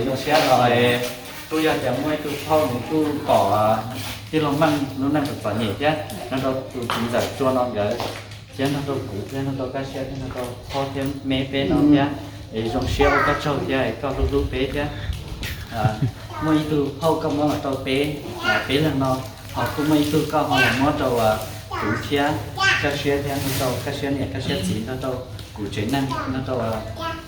Zoo siab no, kuj yog tias muaj ib tug phauj nws kuj pom tij laug Meej lub neej txom txom nyem thiab nrog rau tus txiv ntxawm Tsua no nkawd, thiab nrog rau kuv thiab nrog rau Kab Siab thiab nrog rau Phob thiab me peb no thiab. Es zoo siab ua koj tsaug thiab es koj hlub hlub peb thiab. Muaj ib tug phauj koj muab los rau peb, peb leeg no, ho kuj muaj ib tug koj ho los muab rau kuv thiab Kab Siab thiab nrog rau Kab Siab niam Kab Siab txiv nrog rau kuv tsev neeg nrog rau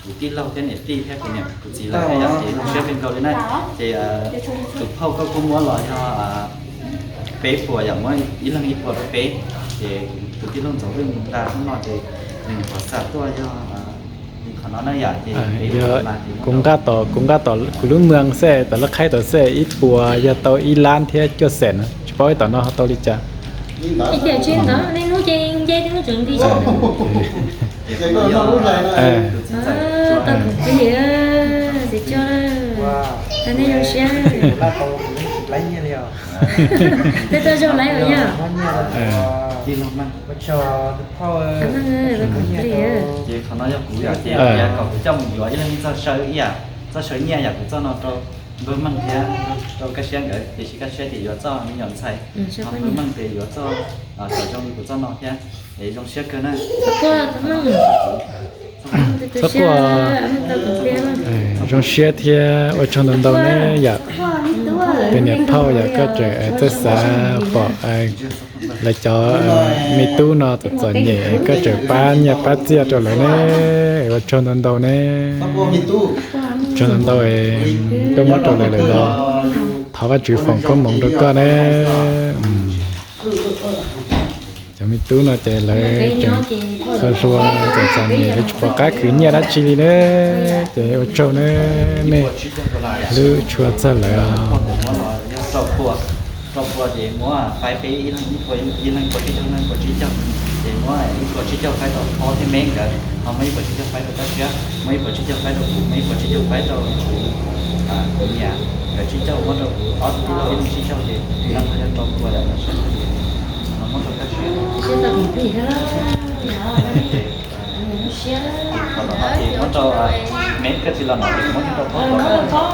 kuv tij laug thiab niam tij thiab kuv niam kuv txiv lawv thiab yom. Ces zoo siab kawg nkaus li na. Ces tus phauj koj kuj muab los yog peb puas yom, muab ib leeg ib puas rau peb. Ces tus tij laug Ntxoov Vwj nqa hnub no ces nws thov xa tuaj yog qhov no na yom. Ces kuv nqa tom, kuv nqa tom kuv lub mws xwb, tom lub qhaib tom xwb ib puas yog tau ib lab thiab cuaj xees na, tsis paub ib tom no ho tau li cas. Ib tiam tsis ntawd nej hnub ces nce hnub tseem nti. Tau tus plig, txiv Tsua, nej zoo siab. Tej tuaj zoo lawm yog. Ces qhov no yog kuv yom, ces kom kuv coj mus yuav ib leeg txoj saw ib yam, txoj saw nyiaj yam kuv txoj no rau npawg Meej thiab rau Kab Siab nkawd, tiam sis Kab Siab ces yuav txoj me nyuam ntxhais, ho npawg Meej ces yuav txoj cov zoo li kuv txoj no thiab. Es zoo siab kawg na. Txhob quaj. Zoo siab thiab ua tsaug ntau ntau ne yom. Tus niam phauj yom, koj tseem txawj xav pom lawv cov me tub no txom txom nyem, koj tseem pab nyiaj pab txiaj rau lawv ne. Ua tsaug ntau ntau ne. Tsaug ntau ntau, koj muab rau lawv lawm los thov Vajtswv foom koob hmoov rau koj ne. Cov me tub no ces lawv tseem hluas hluas txom txom nyem, lawv tsis pom qab khwv nyiaj dab tsi li ne. Ces ua tsaug ne, nej hlub tshua txog lawv. Rau pua ces muab faib peb ib leeg ib puas, ib leeg puas tsib caug, ib leeg puas tsib caug. Ces muab ib puas tsib caug faib rau Phob thiab Meeb nkawd, ho muab ib puas tsib caug faib rau Kab Siab, muab ib puas tsib caug faib rau kuv, muab ib puas tsib caug faib rau kuv, kuv niam nkawd tsib caug, muab rau kuv ob tug tij laug ib leeg tsib caug ces tag nrho yog rau pua yom. Muab rau Kab Siab. Qhov tom no ces muab rau Meeb, koj tsis los no ces muab rau Phob.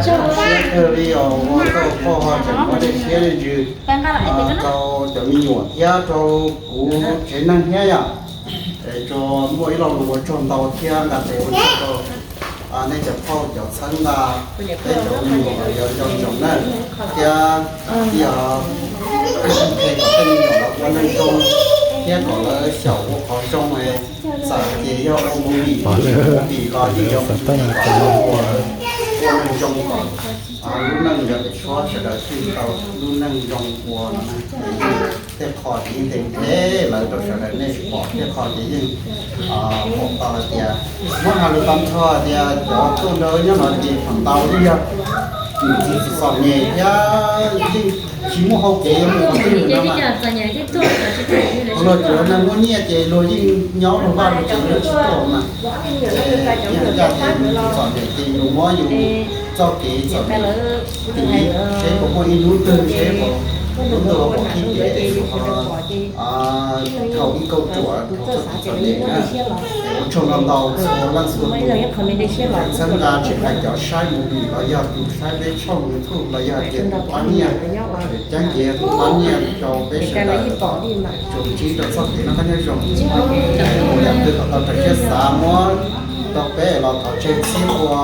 Siab kawg li os, ua koj poj ho tseem muab dej siab dej ntsws rau cov me nyuam thiab rau kuv tsev neeg thiab yom. Es tsuas muaj ib lo lus ua tsaug ntau thiab nqa tes ua tsaug rau nej cov phauj cov txheeb nqa peb cov me nyuam los yuav zoo zoo na, thiab yog qhia kom tej me nyuam los ua neeg zoo thiab kom lawv xyaum ua qhov zoo. Txawm hais tias yog ua movie, movie los yeej yuav ua kom lawv ua neeg zoo kom lub neej yuav tshuav sawv daws thiaj tau lub neej zoo ua no na. Tej qho ces yeej ntev ntev lawm rau sawv daws nej pom, tej qho ces yeej pom tau hais tias muab hais lus tag nrho hais tias cov tuaj nrog nyob no ces feem ntau yeej yog txiv txom nyem thiab yeej tsis muaj hau kev yuav mus qhov twg no mas. Luag tsuas yog neeg muaj nyiaj ces luag yeej nyob luag vaj luag tsev luag tsis tuaj mas. Yeej hais tias yus txom nyem ces yus muab yus txoj kev txom nyem tiv seb puas muaj ib hnub twg, seb puas hnub twg puas qhib kev es yus ho thaum ib kauj ruam thaum txoj kev txom nyem na. Ua tsaug ntau ntau txhua leej txhua tus txhawb nqa, tsis hais cov saib movie los yog tus saib peb tshooj YouTube los yog hais tias tus pab nyiaj, ceeb ces tus pab nyiaj rau peb sawv daws tsuas ntsib rau txoj kev noj qab nyob zoo. Ua yam twg kom tau raws siab xav muab rau peb los thov tseg txhib ua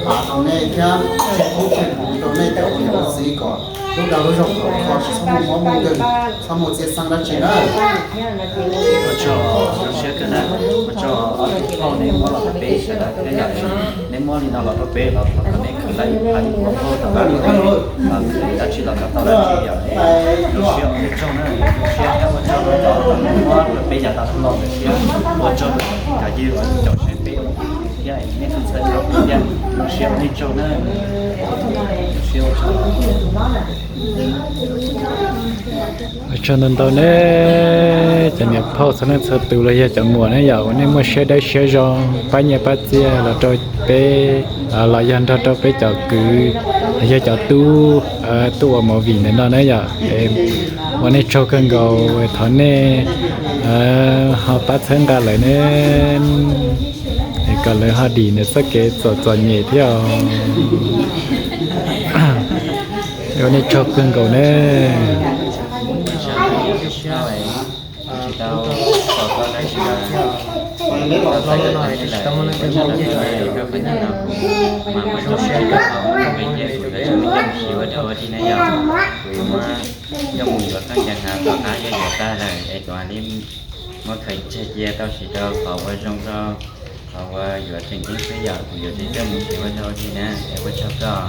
hav rau nej thiab tseg koob tseg hmoov rau nej cov ua niam ua txiv kom lub dag lub zog khov kho, tsis txhob muaj mob muaj nkeeg, txhob muaj txiaj xeeb dab tsi na. Ua tsaug, zoo siab kawg na. Ua tsaug ob tug phauj, neb muab los rau peb sawv daws thiab yom. Neb muab li no los rau peb los thov kom neb khwv lawv ib phab ib puas phauj rau peb, los khwv dab tsi los kom tau dab tsi yom. Zoo siab ua nej tsaug na, zoo siab thiab ua tsaug rau cov muab rau peb yav tas los lawm thiab ua tsaug rau cov yawg uas caum saib peb thiab nej txhawb nqa thiab. Zoo siab ua nej tsaug na. Zoo siab ua tsaug. Tsaug ntau ntau ne, cov niam phauj txhua leej txhua tus los yog cov muam ne yom, uas nej muaj siab dawb siab zoo pab nyiaj pab txiaj los rau peb, los yog nrog rau peb cov kwv los yog cov tub tuaj ua movie ntawm no na yom. Ua nej tsaug kawg nkaus, thov nej ho pab txhawb nqa lawm ne, kom lawv ho dim ntawm txoj kev txom txom nyem thiab os. Ua nej tsaug kawg nkaus ne. Muab khaws tseg cia tau sim rau qhov ua zoo rau qhov uas yuav tseem ceeb xwb yom, kuv yuav tseem coj mus siv ua zoo li na, es ua tsaug koj.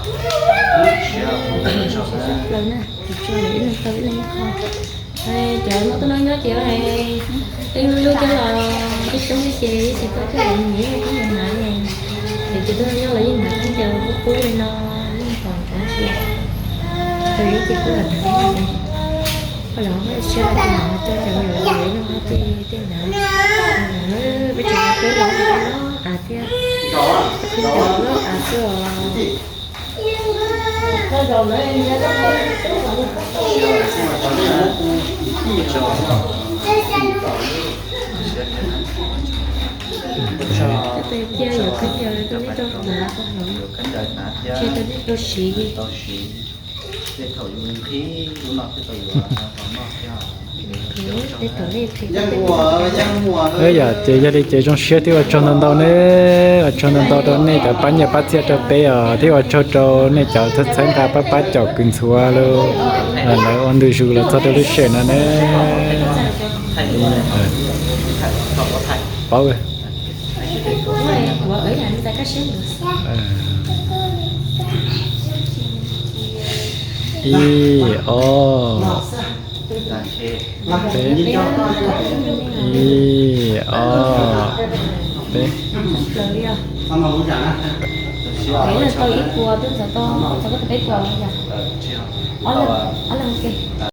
Cov no tuaj noj nyob ces tej lub lub cov los coob coob li ces tsis tau coj los mus ib yam hnav ne. Ces cov tuaj noj nyob los yeej hnav khaub ncaws qub qub li no, yeej pom ntawd ces, ces kuj lam hnav, koj los muaj siab los ces hnav coj cov me nyuam yuav ib leeg ob teg tej hnav. Peb tseem muaj peb los av thiab, peb los av xwb os. Cia yuav khaub ncaws rau nej rau hnav, cia rau nej tau siv. Yog ces yog li ces zoo siab thiab ua tsaug ntau ntau ne, ua tsaug ntau ntau rau nej cov pab nyiaj pab txiaj rau peb os, thiab ua tsaug rau nej cov txhawb nqa pab pab caum kwv ntxhuav lawv ua ntu zus los txog rau lub sij hawm no ne. Paub. Ib, ob, peb. Ib, ob, peb.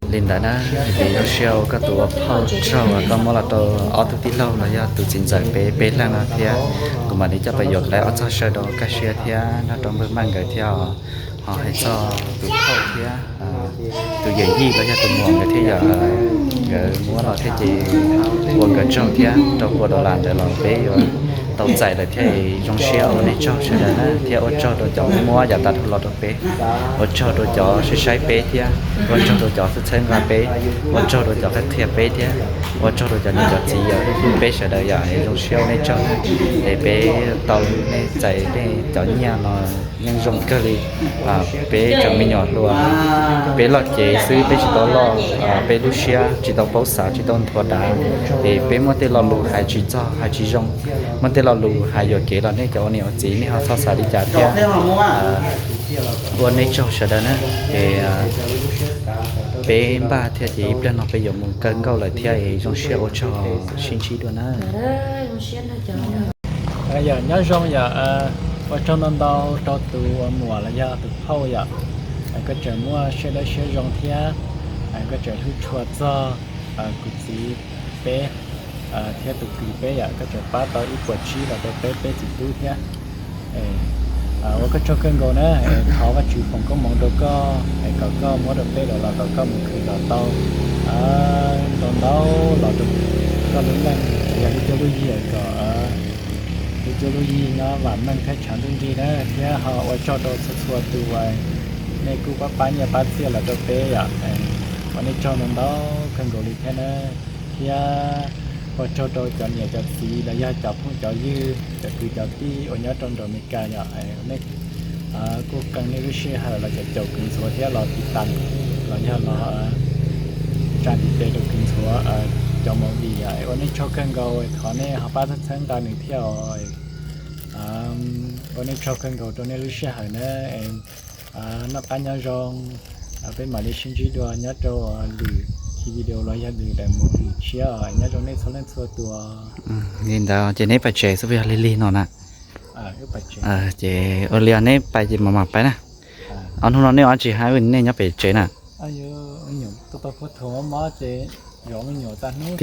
Li ntawd na, vim zoo siab ua koj tus ua phauj tsaug uas koj muab los rau ob tug tij laug los yog tus txiv ntxawm peb peb leeg no thiab. Kuv mam li coj pais yuav lawv ob txoj saw rau kaj siab thiab nrog rau npawg Maj nkawd thiab os. Ho hais txog tus phauj thiab tus yawm yij los yog tus muam nkawd thiab yom, nkawd muab los thiab ces ua nkawd tsaug thiab rau pua dollar ntawd los peb yuav tau txais lawm thiab. Zoo siab ua nej tsaug sawv daws na, thiab ua tsaug rau cov muab yav tas dhau los rau peb, ua tsaug rau cov saib saib peb thiab, ua tsaug rau cov txhawb nqa peb, ua tsaug rau cov qhia qhia peb thiab, ua tsaug rau cov niam cov txiv yog hlub hlub peb sawv daws yom. Zoo siab ua nej tsaug na, es peb tau nej txais nej cov nyiaj no yeej zoo kawg li. Peb cov me nyuam hluas, peb loj cev xwb peb tsis tau loj, peb lub siab tsis tau paub xav tsis tau nthuav dav, es peb muaj tej lo lus hais tsis txog hais tsis zoo, muaj tej lo lus hais yuam kev los nej cov ua niam ua txiv nej ho txhob xav li cas thiab. Ua nej tsaug sawv daws na, es peb npaj thiab ces ib pliag no peb yuav mus kaw nkauj lawm thiab es zoo siab ua tsaug sib ntsib dua na. Yog nyob zoo yom, ua tsaug ntau ntau rau tus muam los yog tus phauj yom, koj tseem muaj siab dawb siab zoo thiab, koj tseem hlub tshua txog kuv txiv peb thiab tus kwv peb yom, koj tseem pab tau ib puas tsib los rau peb peb txiv tub thiab. Ua koj tsaug kawg nkaus na, thov Vajtswv foom koob hmoov rau koj, kom koj muab rau peb lawm los kom koj mus khwv los tau ntau ntau los rau koj lub neej, yog lub cuab lub yig kom lub cuab lub yig nyob vam meej thiab tshav ntuj nrig na, thiab ho ua tsaug rau txhua txhua tus uas nej kuj pab pab nyiaj pab txiaj los rau peb yom. Ua nej tsaug ntau ntau kawg nkaus li thiab na, thiab ua tsaug rau cov niam cov txiv los yog cov phooj cov ywg cov kwv cov tij uas nyob rau nram Amelikas yom, nej kuj qee nej lub sij hawm los caum kwv ntxhuav thiab los tiv tas los yog los tsa ntiv tes rau kwv ntxhuav cov movie yom. Ua nej tsaug kawg nkaus, thov nej ho pab txhawb nqa nws thiab os. Ua nej tsaug kawg nkaus rau nej lub sij hawm na. Noj qab nyob zoo, peb mam li sib ntsib dua nyob rau lwm khi video los yog lwm daim movie tshiab, nyob zoo nej txhua leej txhua tus. Li ntawd ces neb pais tsev xwb puas yog? Lig lig no na. Ces ua li neb pais ces mam mam pais na. Ob hnub no nej ua tsis hais nej nyob pem tsev na? Tij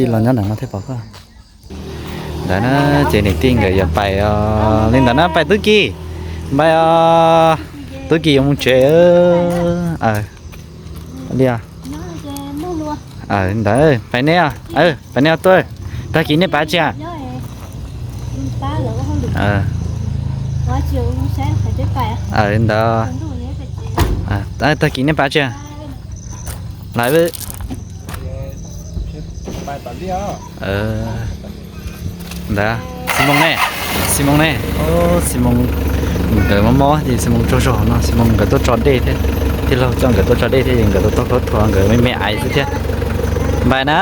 laug nyob ntawm no thiaj pom koj. Ntawd na, ces niam tij nkawd yuav pais os. Li ntawd na, pais Tub Ki. Npais os. Tub Ki yuav mus tsev. Li ntawd, pais nej, pais nej os tuaj. Tag kis nej pais tsi? Li ntawd, tag kis nej pais tsi? Lawv, ntawd, Xi Moos ne, Xi Moos ne, Xi Moos nkawd mob mob ces Xi Moos tsaug zog no, Xi Moos nkawd tuaj tso dej thiab, tij laug coj nkawd tuaj tso dej thiab ces nkawd tuaj taug thuam nkawd me me aiv xwb thiab. Npais na,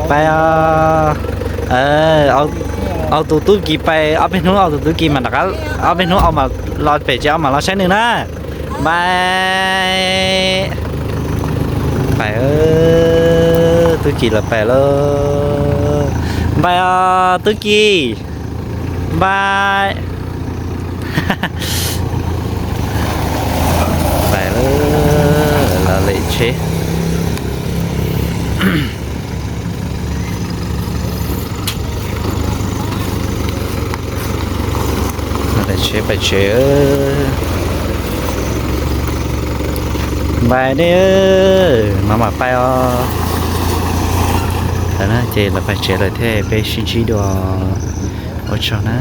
pais os. Au tus Tub Ki pais ob peb hnub, au tus Tub Ki mas rov qab, ob peb hnub au mas los pem tsev, au mas los saib nws na. Npais. Pais, Tub Ki lawv pais lawm. Npais os Tub Ki. Npais. Pais lawm, los lem tsheb. Pais tsev, pais tsev. Npais nej, no mas pais os. Ces lawv pais tsev lawm thiab, peb sib ntsib dua, ua tsaug na.